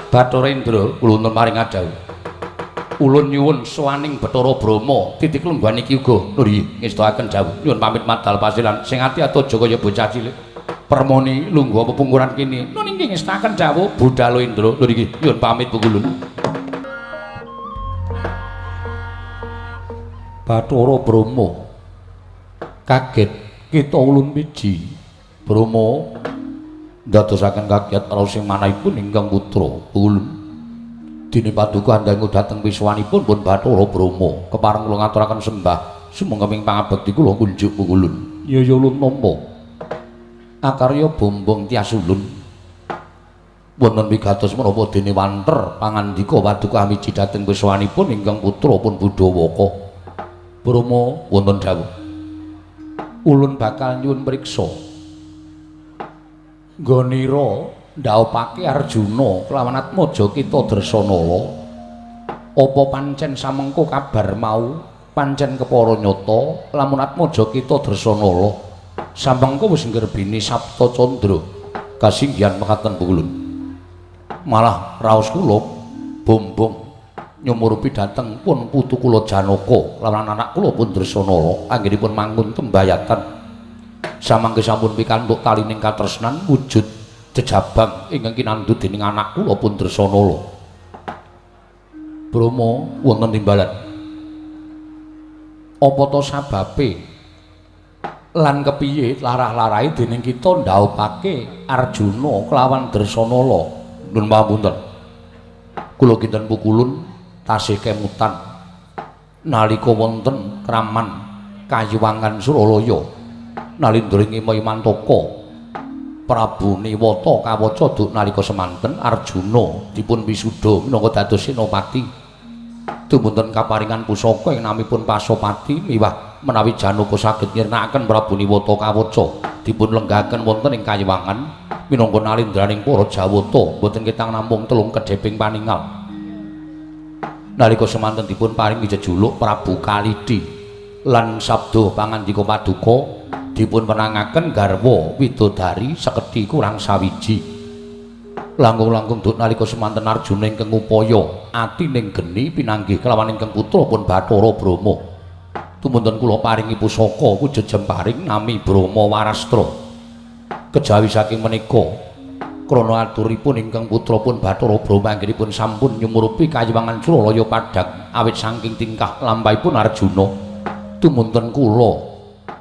Bathara Indra kula nuwun paring adhawuh. Ulun nyuwun sowaning Bathara Brahma titik lungguhan iki uga nuri ngestakaken dawuh. Nyuwun pamit madal pasilan sing ati aja kaya bocah cilik. Permoni lungguh pepungkuran kini. Nun inggih ngestakaken dawuh Budalo Indra nuri iki nyuwun pamit pukulun. Bathara Brahma kaget kita ulun miji. Brahma ndadosaken kaget raos sing manahipun ingkang putra ulun. Dene paduka andangu dhateng pisuwanipun pun Bathara Brahma kepareng kula ngaturaken sembah sumangga ing pangabekti kula kunjuk pukulun. Ya ya ulun nampa akarya bombong tias ulun. Wonten wigatos menapa dene wanter pangandika paduka miji dhateng pisuwanipun ingkang putra pun Budawaka. Brahma wonten dawuh. Ulun bakal nyuwun priksa nggonira ndhaopake Arjuna kelawan Atmaja kita Dresanala. Apa pancen samengko kabar mau pancen kepara nyata lamun Atmaja kita Dresanala samengko wis nggerbini Sapta Candra kasinggihan mekaten pukulun. Malah raos kula bombong nyumurupi dhateng pun putu kula Janaka lawan anak kula pun Dresanala anggenipun mangun tembayatan. Samangke sampun pikantuk talining katresnan wujud jejabang ingkang kinandhut dening anak kula pun Dresanala. Brahma wonten timbalan. Apa ta sababe lan kepiye larah-larahe dening kita ndhaupake Arjuna kelawan Dresanala? Nuwun pangapunten. Kula kinten pukulun tasih kemutan nalika wonten kraman Kayuwangan Suralaya nalindra ing Mantaka Prabu Niwata kawaca duk nalika semanten Arjuna dipun wisuda minangka dados senopati. Dumunten kaparingan pusaka ing namipun Pasopati miwah menawi Janaka saged nyirnakaken Prabu Niwata kawaca dipun lenggahaken wonten ing Kayuwangan minangka nalindraning para Jawata boten ketang namung telung kedheping paningal. Nalika semanten dipun paringi jejuluk Prabu Kalidi lan sabda pangandika paduka dipun wenangaken garwa widodari sekedhi kurang sawiji. Langkung-langkung duk nalika semanten Arjuna ingkang ngupaya atining geni pinanggih kelawan ingkang putra pun Bathara Brahma. Tumunten kula paringi pusaka wujud jemparing nami Brahma Warastra. Kejawi saking menika krana aturipun ingkang putra pun Bathara Brahma anggenipun sampun nyumurupi Kayuwangan Suralaya padhang awit saking tingkah lampahipun Arjuna. Tumunten kula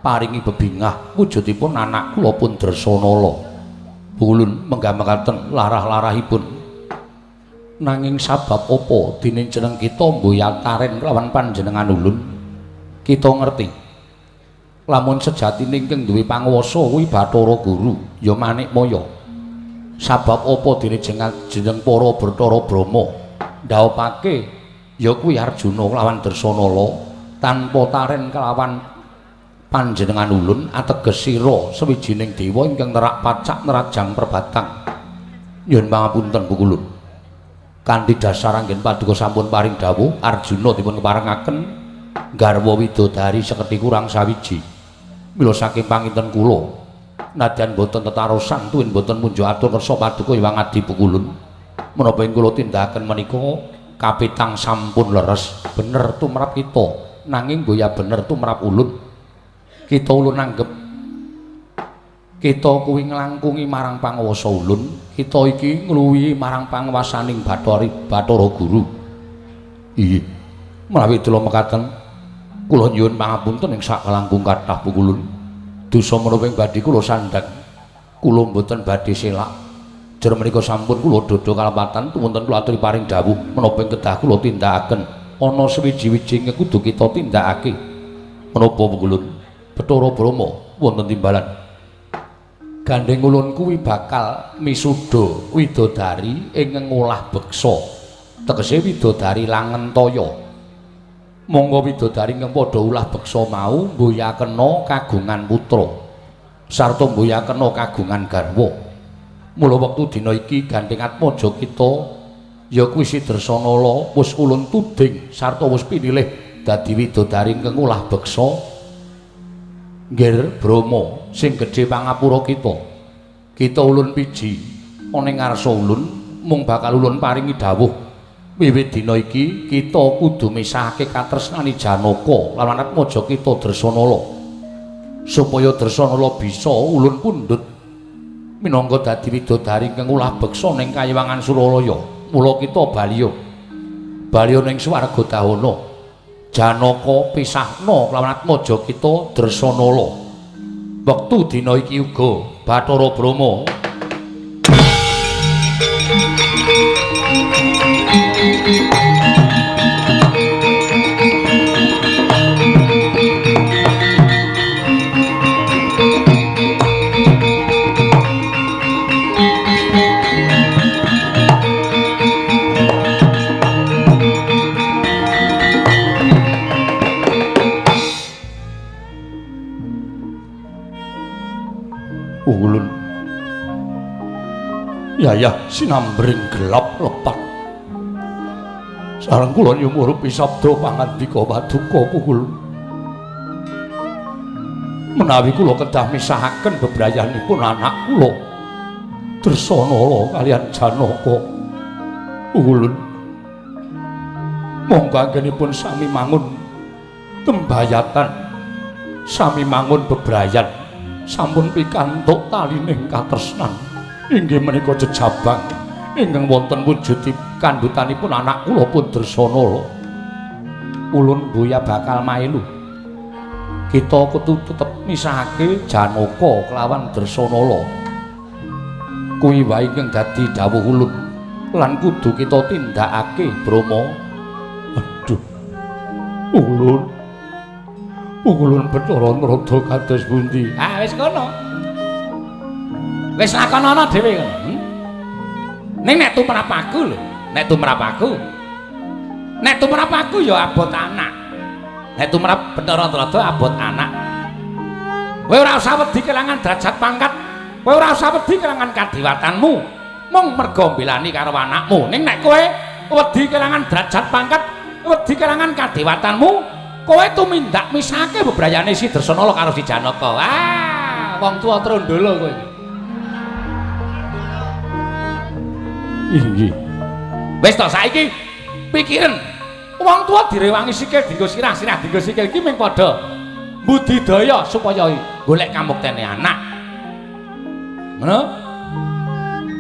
paringi bebingah wujudipun anak kula pun Dresanala. Ulun menggamaken larah-larahipun. Nanging sabab apa dene jeneng kita mboyataren lawan panjenengan ulun? Kita ngerti. Lamun sejatine ingkang duwe panguwasa kuwi Bathara Guru, ya Manikmaya. Sabab apa dene jeneng para Bathara Brahma ndhaupake ya kuwi Arjuna lawan Dresanala tanpa taren kelawan panjenengan ulun ateges sira sawijining dewa ingkang nerak pacak nerajang perbatang. Nyuwun pangapunten pukulun. Kanthi dasar anggen paduka sampun paring dawuh Arjuna dipun keparengaken garwa widodari sekedhi kurang sawiji. Mila saking panginten kula nadyan boten tetarosan tuwin boten munjuk atur kersa paduka Hyang Adi pukulun. Menapa ing kula tindakaken menika kapitang sampun leres bener tumrap kita nanging boya bener tumrap ulun. Kita ulun anggep kita kuwi nglangkungi marang panguwasa ulun, kita iki ngluwihi marang panguwasaning Bathara Guru. Inggih. Menawi dula mekaten kula nyuwun pangapunten ing sakalangkung kathah pukulun. Dosa menapa ing badhe kula sandhang, kula mboten badhe selak. Jer menika sampun kula dodho kalepatan tumunten kula aturi paring dawuh menapa ing kedah kula tindakaken. Ana sewiji-wiji ing kudu kita tindakake. Menapa pukulun? Bathara Brahma wonten timbalan. Gandheng ulun kuwi bakal misuda widodari ing ngolah beksa. Tegese widodari langentaya. Monggo widodari ingkang padha ulah beksa mau mboyakena kagungan putra sarta mboyakena kagungan garwa. Mula wektu dina iki gandheng Atmaja kita ya kuwi si Dresanala wis ulun tuding sarta wis pinilih dadi widodari ingkang ngolah beksa. Nggir Brahma sing gedhe pangapura kita. Kita ulun piji ana ing ngarsa ulun Mung bakal ulun paringi dawuh wiwit dina iki kita kudu misahake katresnane Janaka lan Atmaja kita Dresanala. Supaya Dresanala bisa ulun pundhut minangka dadi widodari ingkang ulah beksa ning kayiwangan Suralaya. Mula kita baliya. Baliya ning swarga dahana. Janaka pisahna kelawan Atmaja kita Dresanala. Wektu dina iki uga Bathara Brahma ulun yayah sinambring gelap lepat sareng kula nyumurupi sabda pangandika paduka pukul menawi kula kedah misahaken bebrayanipun anak kula Dresanala kalian Janaka. Ulun monggo anggenipun sami mangun tembayatan, sami mangun bebrayan, sampun pikantuk talining katresnan inggih menika jejabang ingkang wonten wujud kandhutanipun anak kula pun Dresanala. Ulun buya bakal mailu. Kita kudu tetep misahake Janaka kelawan Dresanala. Kuwi wae ingkang dadi dawuh ulun lan kudu kita tindakake Brahma. Aduh. Ulun. Ulun Bathara Narada kados pundi? Ah wis kono. Wis lakonono dhewe kono. Ning nek tumrap aku lho, nek tumrap aku. Nek tumrap aku ya abot anak. Nek tumrap Bathara Narada abot anak. Kowe ora usah wedi kelangan derajat pangkat, kowe ora usah wedi kelangan kadiwatanmu. Mung merga mbelani karo anakmu. Ning nek kowe wedi kelangan derajat pangkat, wedi kelangan kadiwatanmu, kowe tumindak misake bebrayane si Dresanala karo si Janaka. Ah, wong tuwa trondolo kowe iki. Inggih. Wis to saiki pikiren. Wong tuwa direwangi sikil dienggo sirah, sirah dienggo sikil iki mung padha budidaya supaya golek kamuktene anak. Ngono?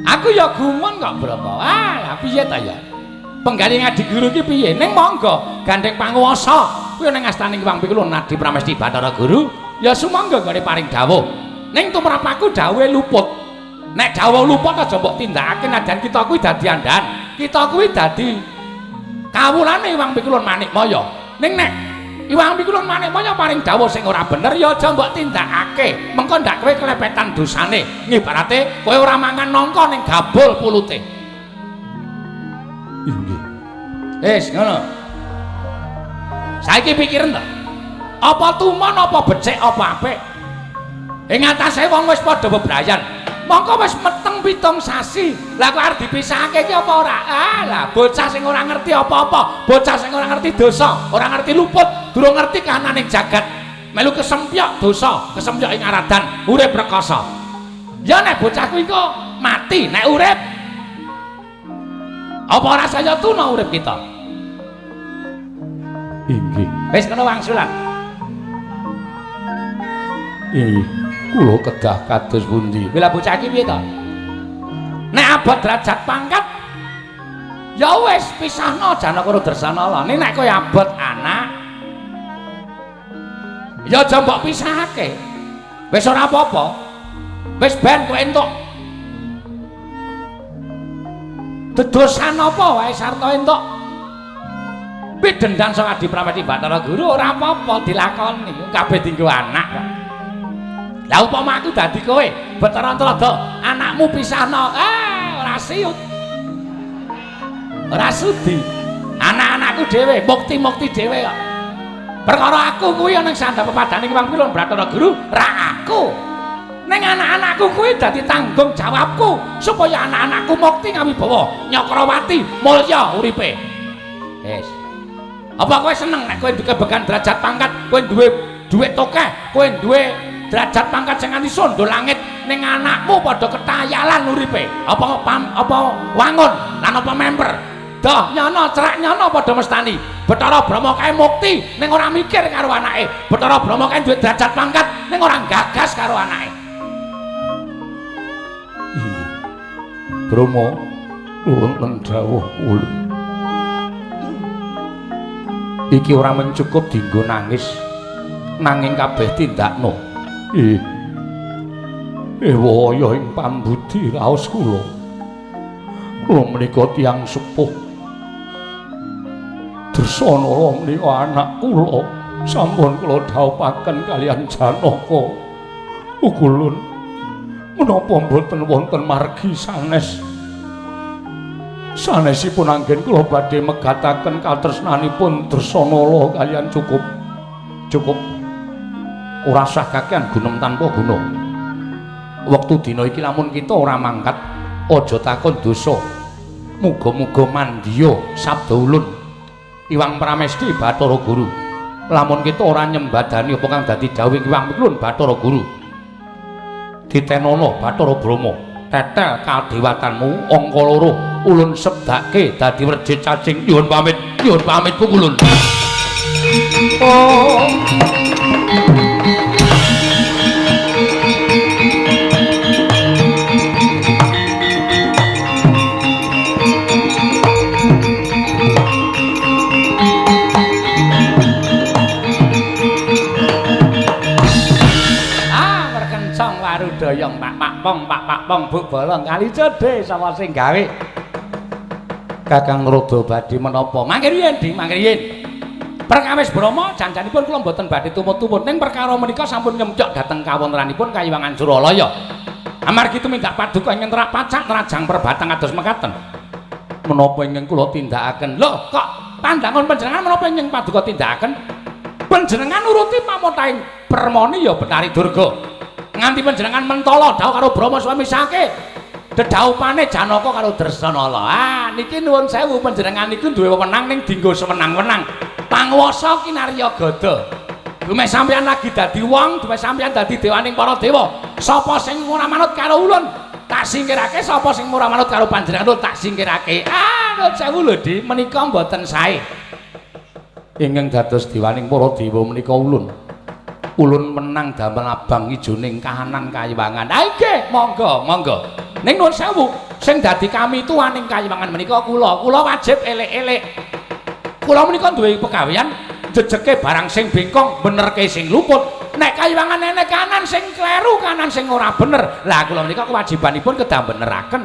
Aku ya gumun kok Brahma. Ah, lah piye ta ya? Penggalih Adiguru iki piye? Ning monggo gandeng panguwasa. Kuwi ning astane Hyang Pikulun Adi Pramesti Bathara Guru, ya sumangga nggone paring dawuh. Ning tumrap aku dawuhe luput. Nek dawuh luput aja mbok tindakake najan kita kuwi dadi andan. Kita kuwi dadi kawulane Hyang Pikulun Manikmaya. Ning nek Hyang Pikulun Manikmaya paring dawuh sing ora bener ya aja mbok tindakake. Mengko ndak kowe kelepetan dosane. Ngibarate kowe ora mangan nangka ning gabul pulute. Inggih. Wis ngono. Saiki pikiren to. Apa tumon apa becik apa apik? Ing atase wong wis padha bebrayan. Mongko wis meteng 7 sasi. Lah kok arep dipisahake iki apa ora? Ah lah bocah sing ora ngerti apa-apa, bocah sing ora ngerti dosa, ora ngerti luput, durung ngerti kahanane jagat. Melu kesempyok dosa, kesempyok ing aradan, urip rekoso. Ya nek bocah kuwi kok mati, nek urip apa ora saya tuna urip kita? Inggih. Wis kono wangsulan. Inggih. Kula kedah kados pundi? Lah bocah iki piye to? Nek abot derajat pangkat ya wis pisahno Janaka karo Dresanala. Ning nek kowe abot anak ya aja mbok pisahake. Wis ora apa-apa. Wis ben kowe entuk dedosan apa wae sarta entuk pidhendan saka Adi Pramesti Bathara Guru ora apa-apa dilakoni. Kabeh dienggo anak kok. Lah upama aku dadi kowe, Bathara Narada, anakmu pisahno. Ah, ora siut. Ora sudi. Anak-anakku dhewe, mukti-mukti dhewe kok. Perkara aku kuwi ana ing sandhap pepadane Hyang Pikulun Bathara Guru, ra aku. Ning anak-anakku kuwi dadi tanggung jawabku supaya anak-anakku mukti ngawibawa, nyakrawati, mulya uripe. Wis. Apa kowe seneng nek kowe duwe began derajat pangkat, kowe duwe dhuwit tokeh, kowe duwe derajat pangkat sing nganti sondo langit, ning anakmu padha ketayalan uripe? Apa wangun Lan apa memper? Doh nyono cerak nyono padha mestani. Bathara Brahma kae mukti ning ora mikir karo anake. Bathara Brahma kae duwe derajat pangkat ning ora gagas karo anake. Brahma wonten dawuh ulun. Iki ora mencukup dienggo nangis nanging kabeh tindakno. Ih. Ewaya ing pambudi raos kula. Kula menika tiyang sepuh. Dresanala menika anak kula sampun kula dhawuhaken kaliyan Janaka. Ukulun menapa mboten wonten margi sanes? Sanesipun anggen kula badhe megataken katresnanipun Dresanala kaliyan cukup. Cukup. Ora sah kakean gunem tanpa guna. Wektu dina iki lamun kita ora mangkat, aja takon dosa. Muga-muga mandya sabda ulun Iwang Pramesti Bathara Guru. Lamun kita ora nyembadani apa kang dadi dawuh Iwang Miklun Bathara Guru. Ditenono Bathara Brahma, tetel kadewatanmu angka loro ulun sebdake dadi werjit cacing. Nyuwun pamit, nyuwun pamit pukulun. Oh. Doyong pak pak pong pak pak pong buk bolong kali cedhe sapa sing gawe Kakang Rada badhe menapa mangke riyin Ding mangke riyin perkawis Brahma janjanipun kula mboten badhe tumut-tumut ning perkara menika sampun nyemcok dhateng kawontenanipun Kayiwangan Suralaya amargi tumindak paduka ingkang terak pacak trajang perbatang kados mekaten menapa ingkang kula tindakaken lho kok pandangan panjenengan menapa ingkang paduka tindakaken panjenengan nuruti pamontahing Permoni ya Betari Durga nganti panjenengan mentala dawuh karo Brahma suami sake dedhaupane Janaka karo Dresanala. Ah niki nuwun sewu panjenengan niku duwe wewenang ning dinggo sewenang-wenang. Panguwasa kinarya gada. Dumeh sampeyan lagi dadi wong, dumeh sampeyan dadi dewaning para dewa. Sapa sing ora manut karo ulun tak singkirake, sapa sing ora manut karo panjenengan tak singkirake. Ah nuwun sewu lho Di, menika mboten sae. Ingkang dados dewaning para dewa menika ulun. Ulun menang damel abang ijoning kahanan kayiwangan. Ah nggih, monggo, monggo. Ning nuwun sewu, sing dadi kami tuaning kayiwangan menika kula. Kula wajib elek-elek. Kula menika duwe pegawean jejeke barang sing bengkong, benerke sing luput. Nek kayiwangan enek kanan sing kleru, kanan sing ora bener. Lah kula menika kewajibanipun kedah beneraken.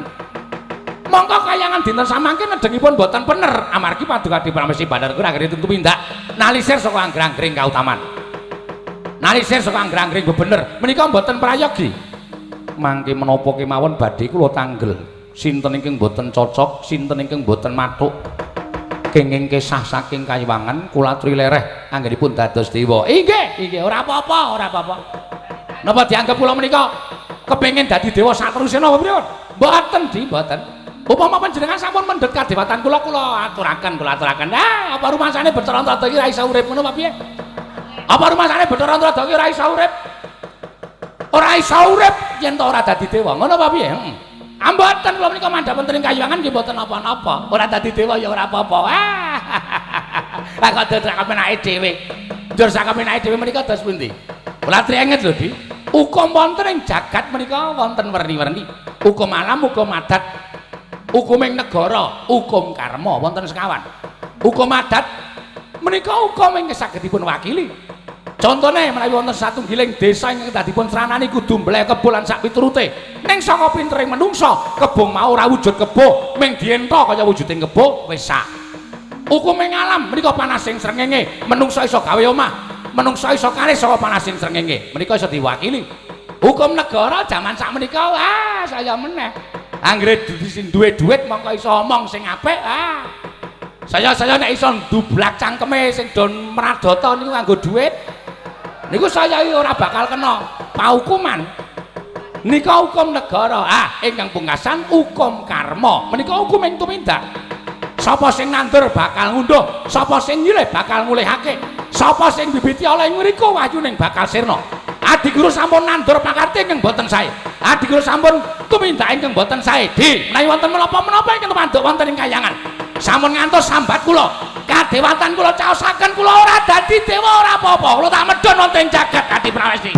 Mongko kayangan dinten samangke nedengipun boten bener amargi paduka Pramesti Bathara Guru anggere tumindak nalisir saka angger-anggering kautaman. Nalisir saka angger-anggering bebener menika mboten prayogi. Mangke menapa kemawon badhe kula tanggel. Sinten ingkang mboten cocok, sinten ingkang mboten mathuk kenging kesah saking kayiwangan kula aturi lereh anggenipun dados dewa. Inggih, inggih ora apa-apa, ora apa-apa. Napa dianggep kula menika kepengin dadi dewa sateruse napa pripun? Mboten, Di, mboten. Upama panjenengan sampun mendhet kadewatan kula, kula aturaken, kula aturaken. Ah, apa rumasane Bathara Antrada iki ora iso urip ngono apa piye? Apa rumasane Bathara Antrada iki ora iso urip? Ora iso urip yen to ora dadi dewa. Ngono apa piye? Heeh. Mboten kula menika mandhap wonten ing kayiwangan nggih mboten napa-napa. Ora dadi dewa ya ora apa-apa. Ah. Lah kok dadak kepenake dhewe. Njur sakapenake dhewe menika dos pundi? Kula atri enget lho, Di. Hukum wonten ing jagat menika wonten werni-werni. Hukum alam, hukum adat, hukum ing negara, hukum karma wonten sekawan. Hukum adat menika hukum ingkang saged dipun wakili. Contone menawi wonten satunggiling desa ingkang dipun sranani kudu mbleh kebo lan sak piturute. Ning saka pintering menungsa, kebo mau ora wujud kebo, ming dienta kaya wujuding kebo wis sak. Hukum ing alam menika panasing srengenge, menungsa iso gawe omah, menungsa iso karis saka panasing srengenge. Menika iso diwakili. Hukum negara jaman sak menika ah saya meneh. Anggere sing duwe dhuwit mongko iso omong sing apik ah. Saya nek iso ndublak cangkeme sing don mradata niku nganggo dhuwit. Niku saya ora bakal kena paukuman. Nika hukum negara. Ah, ingkang pungkasan hukum karma. Menika hukum ing tumindak. Sapa sing nandur bakal ngunduh, sapa sing nyilih bakal ngulihake, sapa sing bibiti oleh ngriku wahyuning bakal sirna. Adiguru sampun nandur pakarti ingkang boten sae. Adiguru sampun Tumindak ingkang boten sae. Di, menawi wonten menapa-menapa ingkang tumanduk wonten ing kayangan. Sampun ngantos sambat kula. Kadewatan kula caosaken, kula ora dadi dewa ora apa-apa. Kula tak medhun wonten ing jagat Adi Prawesti.